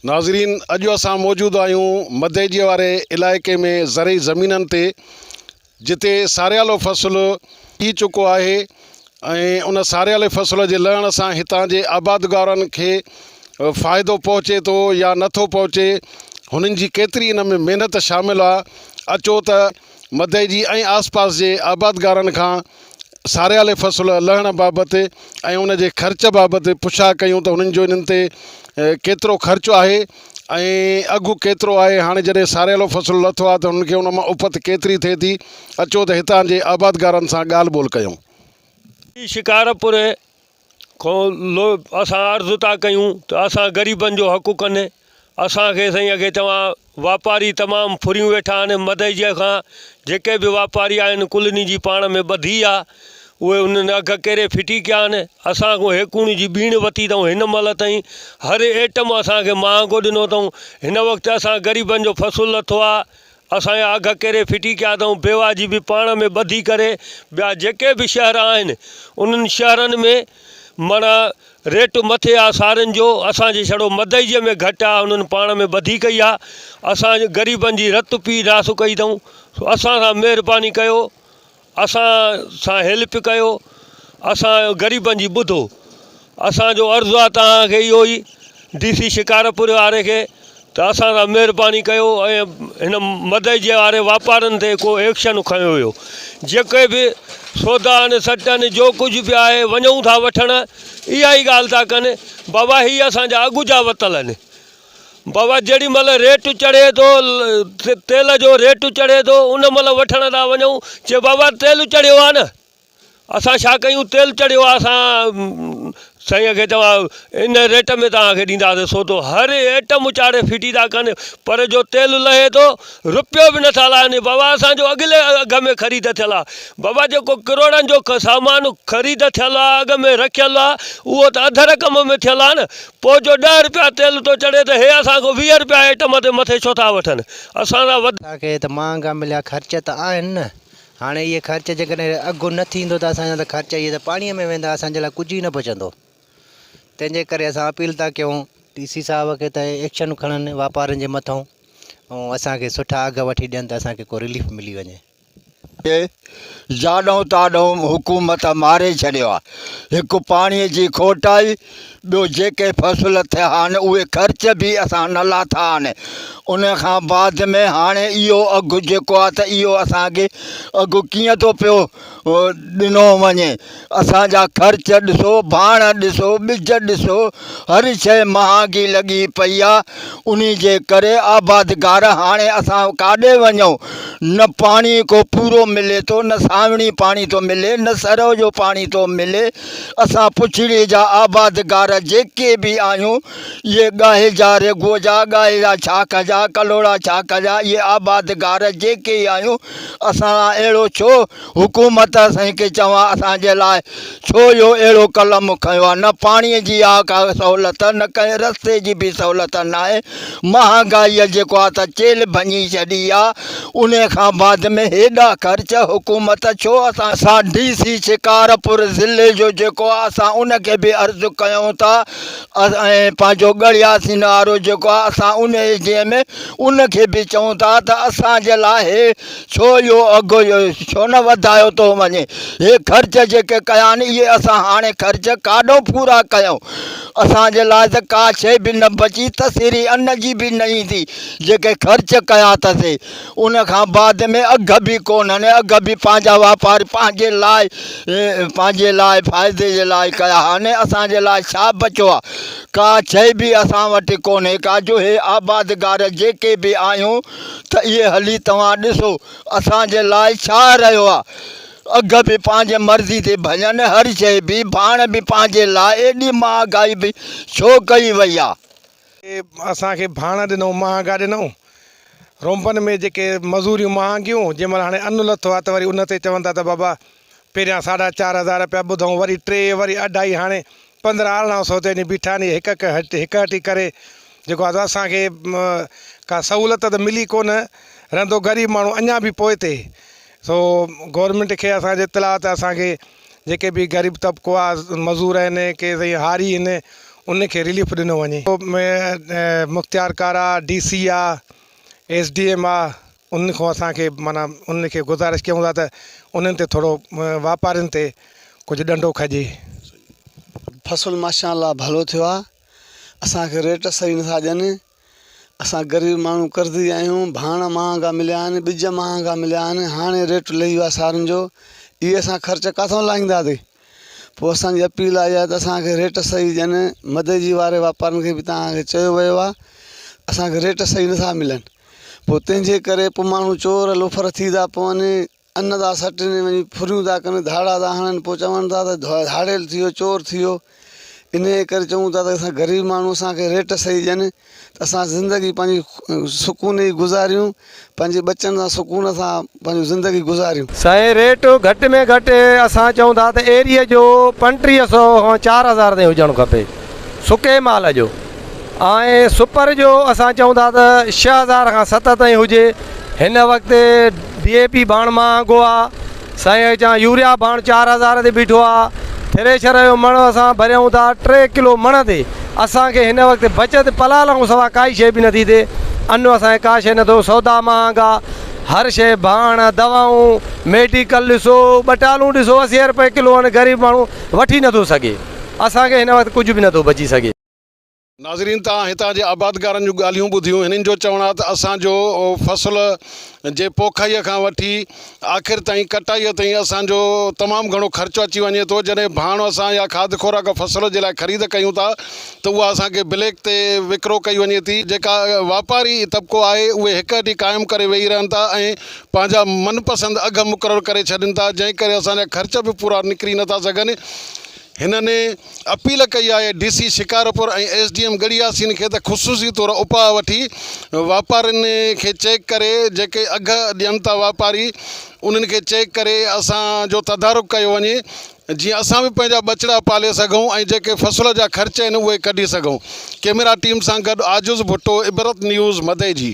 ناظرين اڄ اسان موجود آهيون مدئجي واري علائقي ۾ زرعي زمينن تي جتي ساريالو فصل ٿي چڪو آهي ۽ ان ساريالي فصل جي لهڻ سان هتان جي آبادگارن کي فائدو پهچي ٿو يا نٿو پهچي هنن جي ڪيتري ان ۾ محنت شامل آهي اچو ته مدئجي ۽ آس پاس جي آبادگارن کان ساريالي فصل لهڻ بابت ۽ ان جي خرچ بابت پڇا ڪيون ته انهن جو انهن تي ڪيترو خرچ آهي ۽ اگهه ڪيترو آهي هاڻي جڏهن ساريالو فصل لٿو آهي ته انهن کي ان مان اپت ڪيتري ٿئي ٿي اچو ته هتان جي آبادگارن سان ڳالهه ٻولهه ڪيون. شڪارپور کان لو اسان عرض ٿا ڪيون ته اسان غريبن جو حق ڪن اسان کي سائين اڳي توهان واپاري تمام ڦريون ويٺا آهن مدئجي کان جيڪي به واپاري آهن ڪلني جي پاڻ ۾ ٻڌي آ اهي انهن اگهه ڪيري ڦٽي ڪيا آهن اسان کان هيڪوڻي جي ٻيڻ وتي اٿئون هن مهل تائين هر ايٽم اسان کي مهانگو ڏنو اٿئون هن وقت اسان غريبن جو فصل لٿو آ اسان جا اگهه ڪيري ڦٽي ڪيا اٿئون، بيواجي به پاڻ ۾ ٻڌي ڪري ٻيا جيڪي به شهر آهن انهن شهرن ۾ معنيٰ ريٽ مٿي آ سارين جو اسان جي ڇڙو مدئجي ۾ گهٽ آ انهن پاڻ ۾ ٻڌي ڪئي آ اسان غريبن جي رت پي ناس ڪئي اٿئون سو اسان سان مهرباني ڪيو اسان سان هيلپ ڪيو اسان غريبن جي ٻڌو اسان جو عرض آ توهان کي اهو ئي ڊي سي شڪارپور واري کي ته اسان سان مهرباني ڪيو ۽ هن مدئجي واري واپارين تي ڪو ايڪشن کنيو ويو جيڪي به سودا آهن سٽ آهن جو ڪجهه به آهي وڃون ٿا وٺڻ اها ئي ڳالهه ٿا ڪن بابا هي اسان جا اڳ جا وتل آهن بابا جيڏي مهل ريٽ چڙهي ٿو تيل جو ريٽ چڙهي ٿو ان مهل وٺڻ ٿا وڃون چي بابا تيل چڙهيو آهي نه اسان ڇا ڪيون تيل چڙهيو آهي اسان سائين کي چوان ان ريٽ ۾ توهان کي ڏينداسين سودو هر ايٽم چاڙهي ڦٽي ٿا ڪن پر جو تيل لهي ٿو رپيو به نٿا لاهن بابا اسان جو اڳلي اگهه ۾ خريد ٿيل آهي بابا جيڪو ڪروڙن جو سامان خريد ٿيل آهي اڳ ۾ رکيل آهي اهو ته اڌ رقم ۾ ٿيل آهي نه پوء جو ڏهه رپيا تيل ٿو چڙهي ته هي اسان کان 20 رپيا ائٽم تي مٿي ڇو ٿا وٺن؟ اسان سان وڌ. اسان کي ته مهانگا مليا خرچ ته آهن نه هاڻي اهي خرچ جيڪڏهن اگهه نه ٿيندو ته اسان جا ته خرچ اهي ته پاڻيء ۾ ويندا اسان جي لاء ڪجهه ئي نه بچندو تنهن جي ڪري اسان اپيل ٿا ڪيون ڊي سي صاحب کي ته ايڪشن کڻن واپارين جي مٿئون ۽ اسان کي سٺا اگهه وٺي ڏين ته اسان کي ڪو رليف ملي وڃي. کي جاڏئون تاڏئون حڪومت ماري ڇڏيو آهي. هڪ پاڻي جي کوٽ آئي، ٻيو جيڪي فصل ٿيا آهن اهي خرچ به اسان نه لاٿا آهن. ان کان بعد ۾ هاڻي اهو اگهه جيڪو آهي ته اهو اسان کي اگهه ڪيئن ٿو پيو ڏنو وڃي. اسان جا خرچ ڏسو، ڀاڻ ڏسو، ٻج ڏسو، هر شيء مهانگي لڳي پئي آ، انهي جي ڪري آبادگار هاڻي اسان ڪاڏي وڃون، نه پاڻي ڪو پورو ملي ٿو، نه سانوڻي پاڻي ٿو ملي، نه سرء جو پاڻي ٿو ملي، اسان پڇڙي جا آبادگار جيڪي به آهيون، اهي ڳاهي جا ريگو جا، ڳاهي جا ڇاک جا، ڪلهوڙا ڇاک جا، اهي آبادگار جيڪي آهيون، اسان سان اهڙو ڇو؟ حڪومت اسين کي چوان اسان جي لاء ڇو اهو اهڙو قلم کنيو آهي نه پاڻي جي آ ڪا سهولت نه ڪنهن رستي جي به سهولت ناهي مهانگائي جيڪو آ ته چيلهه ڀڃي ڇڏي آ ان کان بعد ۾ هيڏا خرچ حڪومت ڇو اسان اسان ڊي سي شڪارپور ضلعي جو جيڪو آ اسان ان کي به عرض ڪيون ٿا ۽ پنهنجو ڳڙهياسين وارو جيڪو آ اسان ان جي ۾ ان کي به چئون ٿا ته اسان جي لاء هي ڇو اهو اگهه ڇو نه وڌايو ٿو وڃي؟ هي خرچ جيڪي ڪيا آهن اهي اسان هاڻي خرچ ڪاڏو پورا ڪيون؟ اسان جي لاء ته ڪا شيء به نه بچي، تسري ان جي به نه ايندي جيڪي خرچ ڪيا اٿسي. ان کان بعد ۾ اگهه به ڪونهن، اگهه به پنهنجا واپاري پنهنجي لاء پنهنجي لاء فائدي جي لاء ڪيا آهن، اسان جي لاء ڇا بچيو آهي؟ ڪا شيء به اسان وٽ ڪونهي ڪا جو هي آبادگار جيڪي به آهيون ته اهي هلي توهان ڏسو اسان جي لاء ڇا رهيو آ. اگهه به پنهنجي مرضي تي ڀڃن، هر شيء به، ڀاڻ به پنهنجي لاء، ايڏي مهانگائي به ڇو ڪئي وئي آ. اسان کي ڀاڻ ڏنئون مهانگا ڏنئون، رونبن ۾ جيڪي مزوريون مهانگيون، جنهن مهل هاڻي ان لٿو آ ته وري ان تي چون ٿا ته بابا پهريان ساڍا چار هزار رپيا ٻڌئون وري ٽي وري اڍائي هاڻي پندرهن ارڙهن سئو تي وڃي بيٺا آهن اهي هڪ هڪ هڪ هٽي ڪري جيڪو آهي سو اسان کي ڪا سهولت ته ملي ڪونه رهندو غريب ماڻهو اڃا به پوئتي. سو گورنمينٽ کي اسان جي اطلاع ته اسان کي جيڪي به غريب طبقو آ مزور آهن ڪي سائين هاري آهن ان کي رليف ڏنو وڃي. مختيارڪار آ ڊي سي آ ايس ڊي ايم آ انهن کان اسان کي معنيٰ انهن کي گذارش ڪيون ٿا ته انهن تي ٿورو واپارين تي ڪجهه ڏنڊو کڄي. فصل ماشاء الله ڀلو ٿيو آ اسان کي ريٽ صحيح نٿا ڏين اسان غريب ماڻهو قرضي آهيون ڀاڻ مهانگا مليا آهن ٻج مهانگا مليا آهن هاڻي ريٽ لهي ويو آهي سارين جو اهي اسان خرچ ڪاٿو لاهينداسين پوء اسان جي اپيل آهي ته اسان کي ريٽ صحيح ڏين مدئجي واري واپارين کي به توهان کي چيو ويو آهي اسان کي ريٽ صحيح نٿا ملن پوء تنهن جي ڪري پوء ماڻهو چور لوفر ٿي ٿا پون ان ٿا سٽن وڃي ڦريون ٿا ڪن ڌاڙا ٿا هڻن پوء چون ٿا ته ڌاڙيل ٿي ويو چور ٿي ويو انهيء ڪري چئون ٿا ته اسان غريب ماڻهو اسان کي ريٽ صحيح ڏين ته اسان زندگي پنهنجي سڪون جي گذاريون پنهنجي ٻچن سان سڪون سان پنهنجي زندگي گذاريون. سائين ريٽ گهٽ ۾ گهٽ اسان چئون ٿا ته ايريي جو 35 سو کان 4000 تائين هجڻ کپي سڪي مال جو ۽ سپر جو اسان چئون ٿا ته 6000 کان 7 تائين هجي هن وقت ڊي اي پي ڀاڻ مهانگو آ سائين چان يوريا ڀاڻ 4000 تي بيٺو آ ٿريشر جو مڻ اسان ڀريون ٿا 3 ڪلو مڻ تي اسان کي هن وقت بچت پلال کان سوا ڪائي شيء به نٿي ٿئي ان اسان کي ڪا شيء نٿو سودا مهانگا هر شيء ڀاڻ دوائون ميڊيڪل ڏسو ٻٽالون ڏسو 80 روپيه ڪلو آهن غريب ماڻهو وٺي نٿو سگهي اسان کي هن وقت ڪجهه به نٿو بچي سگهي. ناظرين توهان هتان جي آبادگارن جون ڳالهيون ٻڌيون هنن جو چوڻ آهي ته اسان جو فصل جي پوکائي کان وٺي آخر تائين ڪٽائي تائين اسان جو تمام گهڻو خرچ اچي وڃي ٿو جڏهن ڀاڻ اسان يا کاڌ خوراڪ فصل جي لاء خريد ڪيون ٿا ته اها اسان کي بليڪ تي وڪرو ڪئي وڃي ٿي جيڪا واپاري طبقو آهي اهي هڪ هٽي قائم ڪري ويهي رهن ٿا ۽ پنهنجا من پسند اگهه مقرر ڪري ڇڏين ٿا جنهن ڪري اسان جا خرچ به پورا نڪري نٿا سگهن هنن اپيل ڪئي آهي D C Shikarpur ۽ S D M Garhi Yasin کي ته خصوصي طور اپاء وٺي واپارين کي چيڪ ڪري جيڪي اگهه ڏين ٿا واپاري انهن کي چيڪ ڪري اسان جو تدارڪ ڪيو وڃي جيئن اسان به پنهنجا ٻچڙا پالي سگهون ۽ جيڪي فصل جا خرچ آهن اهي ڪڍي سگهون ڪيميرا ٽيم سان گڏ عاجز ڀٽو عبرت نيوز مدئجي.